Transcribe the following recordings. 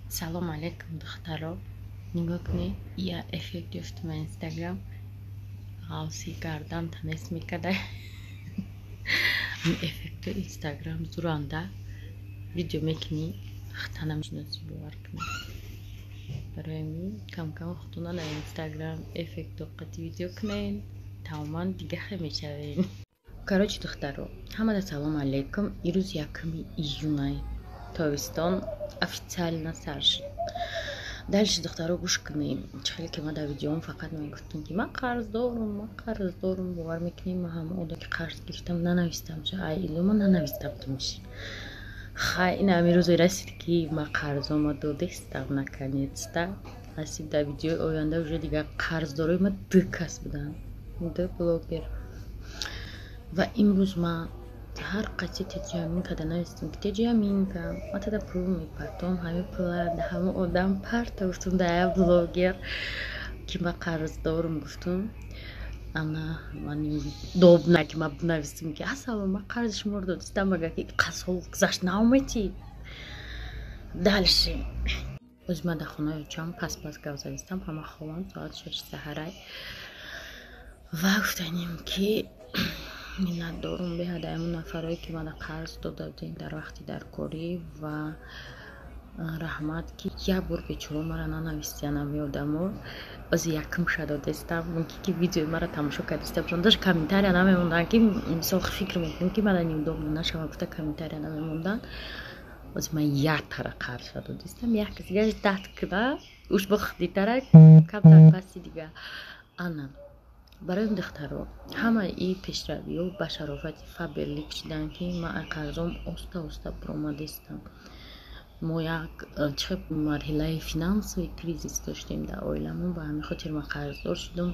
Салом алейкум, духтаро. Нигоҳ кунед, я эффект ёфтум инстаграм. Ғавси гардан танес мекарда. Эффекти инстаграм зуранда. Видео мекунӣ, хатана мешиноси, бовар кунед. Барои ҳамин кам-кам худтона дар инстаграм эффекто қати видео кунед, тамоман дигаре мешавед. Короче, духтаро, ҳамада салом алейкум. Ирӯз 1 июнай. Тобистон официально сар шуд. Дальше, духтаро, гӯш кунед. Чӣ хеле ки ман дар видеом фақат мегуфтам, ки ман қарз дорум, ман қарз дорум. Бовар мекунед, ман ҳама одам ки қарз гирифтам, нанавистам. Ай илома нанавистам тумш. Хай, ин ҳамин рӯзе расид, ки ман қарзома додестам наконец-то. Насиб, дар видеои оянда уже дигар қарздорои ман ду кас буданд. Ду блогер. Ва имрӯз ман ҳар қати теҷаминкада навистам, ки теҷаминка, ман тада пул мепартом, ҳамин пула да ҳама одам парта гуфтум, да я блогер, ки ман қарздорум гуфтум. Ана ман добна ки ман бинависам, ки ассалом, ман қарзи шуморо додистам, агар ки қасол гузашт наомедӣ. Дальше оз ман дар хонаи очам пас-пас гап задистам, ҳама хобанд, соат 6 саҳарай. Ва гуфтанем, ки миннатдорум беҳад ҳамон нафарое, ки мана қарз дода будем дар вақти даркорӣ, ва раҳмат, ки як бор бечоро мара нанавистиян ҳами одамо. Оз якум шадодестам, мумкин ки видеои мара тамошо кардиста бошанд, даже комментария намемонданд, ки мисол фикр мекунем, ки мара неудобно нашава гуфта комментария намемонданд. Оз ман як тара қарз шадодестам, як касигаш дат куда уш бо худитара камтар паси дига. Ана барои духтаро, ҳамаи и пешравиҳо ба шарофати Фаберлик шиданд, ки ман қарзом оста-оста баромадистам. Мо як чӣ марҳилаи финансовый кризис доштем дар оиламон, ба ҳамин хотир ман қарздор шудам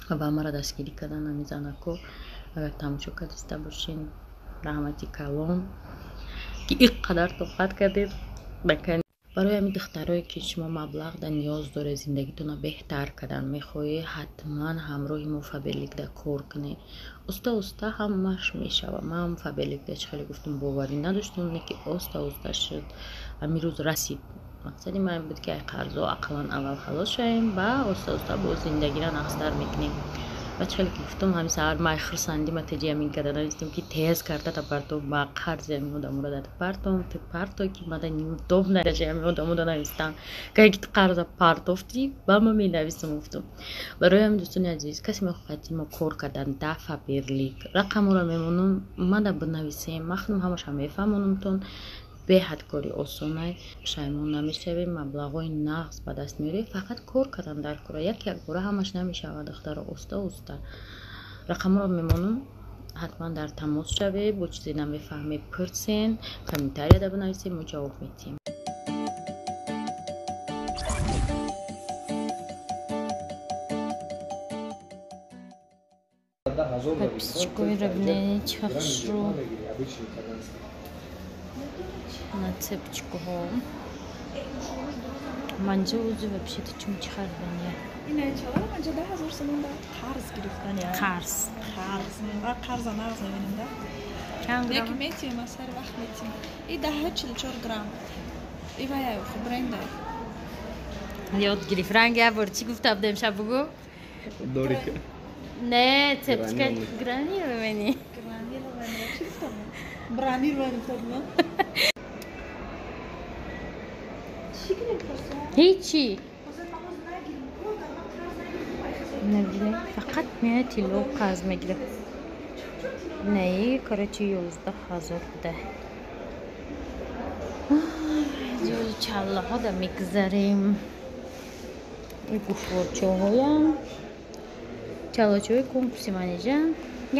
ва маро дастгирӣ кардан ҳамин занако. Агар тамошо кардиста бошен, раҳмати калон, ки ин қадар тоқат кардед. Барои ҳамин духтарое, ки шумо маблағ да ниёз доред, зиндагитонро беҳтар кардан мехоҳед, ҳатман ҳамроҳи мо Фаберликда кор кунед. Уста-уста ҳамаш мешавад. Ман Фаберликда, чӣ хеле гуфтум, боварӣ надоштам, не ки оста-оста шуд. Ҳамин рӯз расид. Мақсади ман ин буд, ки ай қарзо ақаллан аввал халос шавем, ба оста-оста боз зиндагиро нағзтар мекунем. Ва чӣ хеле ки гуфтум, ҳамин саҳар ман хурсандӣ ма теҷи ҳамин када навистам, ки тез картата партом, ма қарзи ҳамин одаморо дада партом, ту парто, ки мада неудобно даже ҳамин одаморо навистам. Кае ки ту қарза партофтӣ, ба ман менависам гуфтум. Барои ҳамин, дӯстони азиз, касе мехоҳад мо кор кардан да Фаберлик, рақаморо мемонам, мада бинависем, ман худам ҳамаша мефаҳмонамтон. Беҳад кори осонай, пушаймон намешавем, маблағҳои нағз ба даст меорем, фақат кор кардан дар кора. Як якбора ҳамаш намешавад, духтаро, оста-оста. Рақамҳоро мемонам, ҳатман дар тамос шавед, бо чизе намефаҳмед пурсен, комментарияда бинависед, мо ҷавоб медиҳем. Подписчикои бинед, чӣ хушрӯ на цепочкаҳо. Манҷа ӯзи вообще-то чун чӣ харидания? Иначалара манҷа 10 000 сомон да қарз гирифтания. Қарз. Қарз. Ва қарза нағз мебинем да. Чанд грамм? Яки метием, а сари вақт метием. И 10,44 грамм. И вая хуб брендай. Ёд гирифт. Ранг як бор чӣ гуфта будем, шаб бугӯ? Дорика. Не, цепочка гранированный. Гранированный. Чӣ гуфтам? Бранированный гуфта будам. Чӣ кунем просто? Ҳечи. Ҳозир ман ҳозир нагирим. Ман қарз нагирим. Набине, фақат меояд тилло қарз мегирад. Наи, короче, 11 000 буда. Ҷои чаллаҳо да мегзарем. Гӯшворчаҳоям. Чаллачаҳои конкурси манижа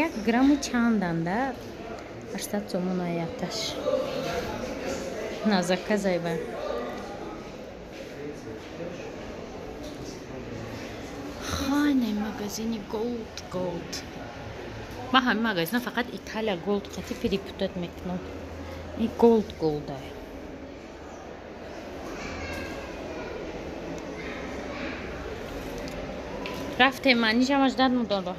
як грамму чанданда, 800 сомон якташ. На заказайба. Хайне магазини Gold Gold. Ман ҳамин магазина фақат Италия Gold қати перепутать мекунам. И Gold Gold ай. Рафтем, манижамаш дад мудоро.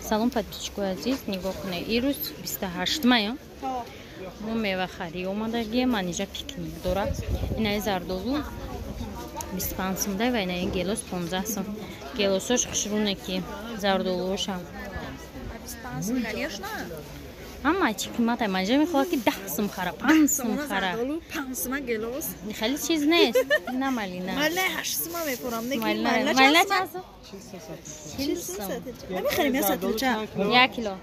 Салом, подписчикои азиз, нигоҳ кунед. Ирӯз 28 мая. Мо мевахарӣ омадагием, манижа пикник дорад. Инаи зардолу 25 сум дай ва инаи гелос 15 сум. Гелосош хушруне ки зардолуошам. Конечно. Ама чӣ қимата? Манижа мехоҳад ки 10 сум хара, 5 сум хара. 5 сума гелос. Хеле чиз нест. На малина. Малина 8 сума мефурам. Малина чанд сум? 40 сум. Мехарем я сатилча. 1 кило.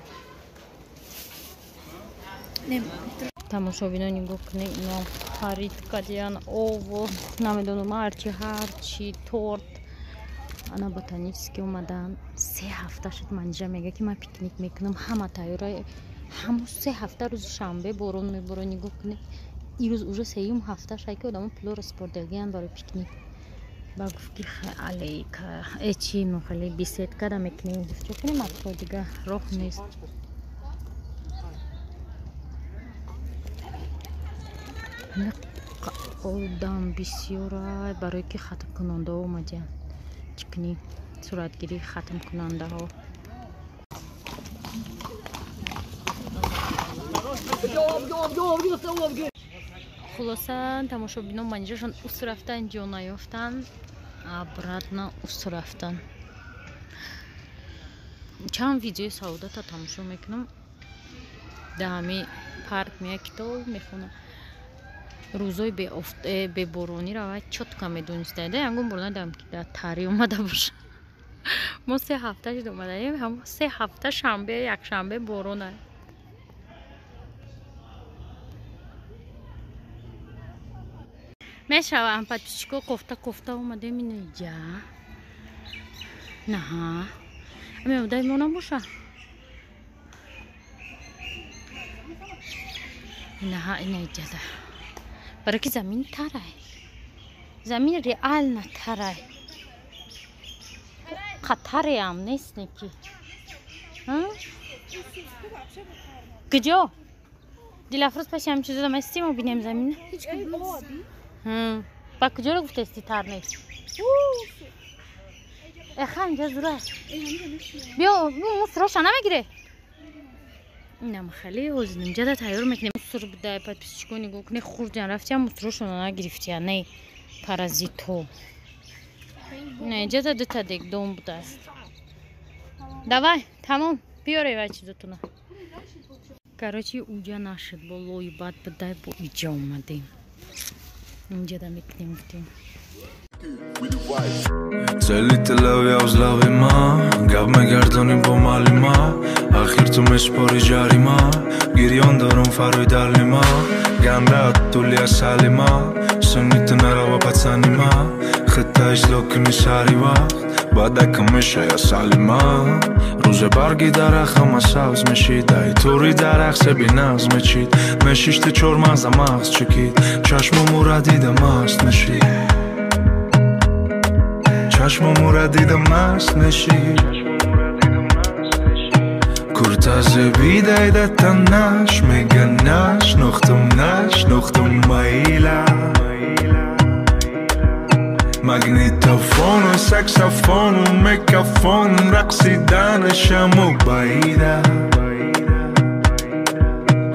Тамошобино нигоҳ кунед, ино харид кардиян ово, намедонам ҳарчи ҳарчи торт. Ана ботанически омадан. 3 ҳафта шуд манижа мега ки ман пикник мекунам, ҳама тайёра. Ҳамо 3 ҳафта рӯзи шанбе борон меборад, нигоҳ кунед. Ирӯз уже сеюм ҳафта шай ки одамо пулоро супордагиян барои пикник. Ба гуфт ки алейка э чи хеле беседкада мекунем, гуфт чо кунем, атро дига роҳ нест. Одам бисёра барое ки хатмкунандаҳо омадиянд. Чӣ кунӣ? Суратгирии хатмкунандаҳо. Хулоса тамошобино манижашон ус рафтан, ҷо наёфтан, обратно ус рафтан. Чанд видеои саодата тамошо мекунам. Дар ҳами парк мея китоб мехонам. Рӯзои беборонӣ равад чётко медониста. Да ягон бор надам ки дар тари омада боша. Мо 3 ҳафта шуд омадаем, ҳамо 3 ҳафта шанбе, якшанбе борон аст. Мешавам подписчико кофта кофта омадем инаҷа. Наҳа. Ами мо набоша. Наҳа инаҷада. Барои ки замин тарай. Замин реально тарай. Хатареам нест неки. Куҷо? Дилафрӯз паши ҳам чизо дамастим мо бинем замин. Ба куҷоро гуфтасти тар нест? Эха инҷа зура. Биё, мусроша намегире? Инам хеле ҳозир инҷада тайёр мекунем. Муср бидай подписчико нигоҳ кунед, хурдян рафтиям мусрошона нагирифтия, не паразито. Ина инҷада дута дегдон будааст. Давай, тамом, биёре вай чизотуна. Короче, уҷа нашуд, бо лои бад бидай, бо иҷа омадем. Инҷада мекунем гуфтем. Цели телави авзлави ма, гап мегардонӣ бо малима, ахир ту меспори ҷарима, гирён дорум фарои далима, ганда тули асалима, сунни ту нарава пацанима, хита изло куни сари вақт, баъдака мешая салима. Рӯзе барги дарахт ҳама сабз мешид, ай тури дарахт себи нағз мечид, мешишти чормағза мағз чекид, чашму мура дида маст мешид. Чашму мура дида маст мешид. Курта зебидай да танаш, мега нашнохтум, нашнохтум майла. Магнитофону, саксофону, мегафону, рақсиданашаму баида.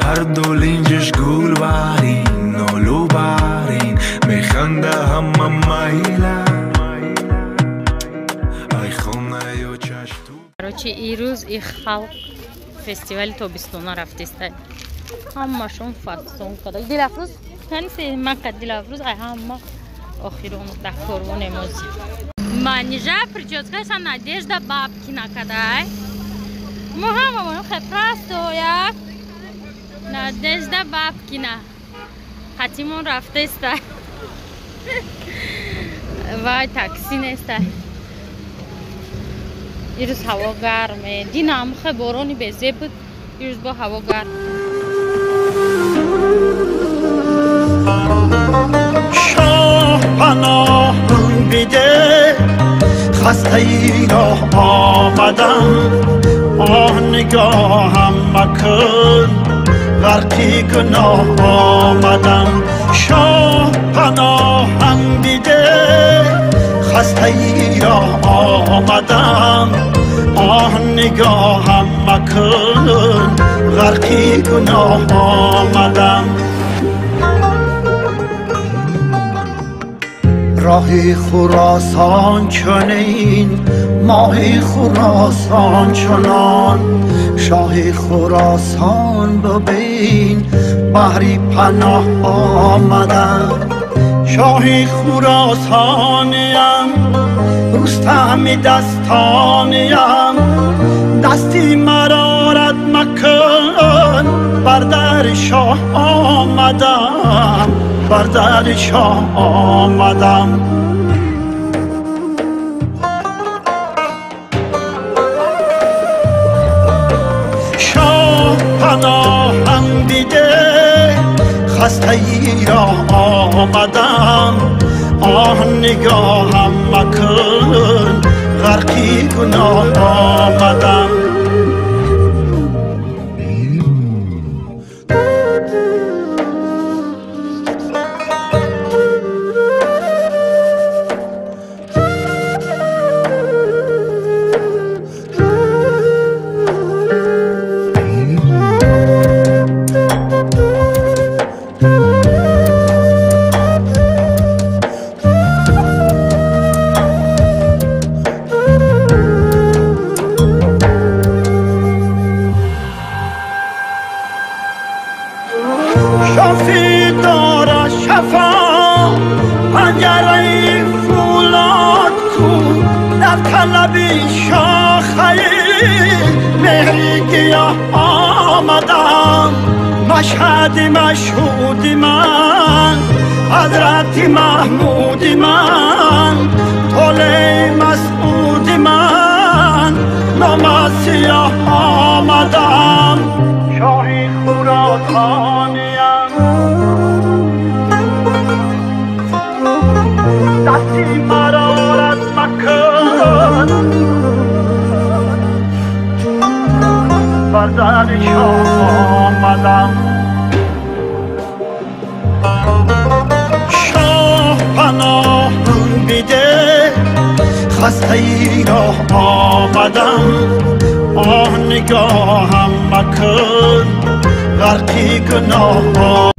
Ҳарду линҷаш гулбарин, нолубарин, механда ҳама майла. Короче, ирӯз и халқ фестивали тобистона рафтиста. Ҳамашон фасон када. Дилафрӯз, ҳанисе мака Дилафрӯз ай ҳама охирон дар корвон эмози. Манижа прическаша Надежда Бабкина кадай. Мо ҳама моем хе просто як Надежда Бабкина. Хатимон рафтеста. Вай такси неста. Ирӯз ҳаво гарме. Динам хе борони безеб буд. Ирӯз бо ҳаво гарм. Шоҳ паноҳам биде, хастаи роҳ омадам, оҳ нигоҳам макун, ғарқи гуноҳ омадам. Шоҳ паноҳам биде, хастаи роҳ омадам, оҳ нигоҳам макун, ғарқи гуноҳ омадам. راهی خراسان چنین، ماهی خراسان چنان، شاهی خراسان ببین بهری پناه آمدم. شاهی خراسانیم، رستم دستانیم، دستی مرا رد مکن، بر در شاه آمدم، بر در شاه آمدم. شاه پناهم بیده، خسته ای را آمدم، آه نگاهم مکن، غرقی گناه آمدم. شافی داره شفا، پنجره فولاد کو، در طلب شاخه مهری گیاه آمدم. مشهد مشهود من، حضرت محمود من، طالع مسعود من، نام سیاه آمدم. شاهی خراسانیم، دستی مرا رد مکن، بر در شاه آمدم. شاه پناهم بیده، خسته ای راه آمدم، آه نگاهم مکن، غرقی گناه.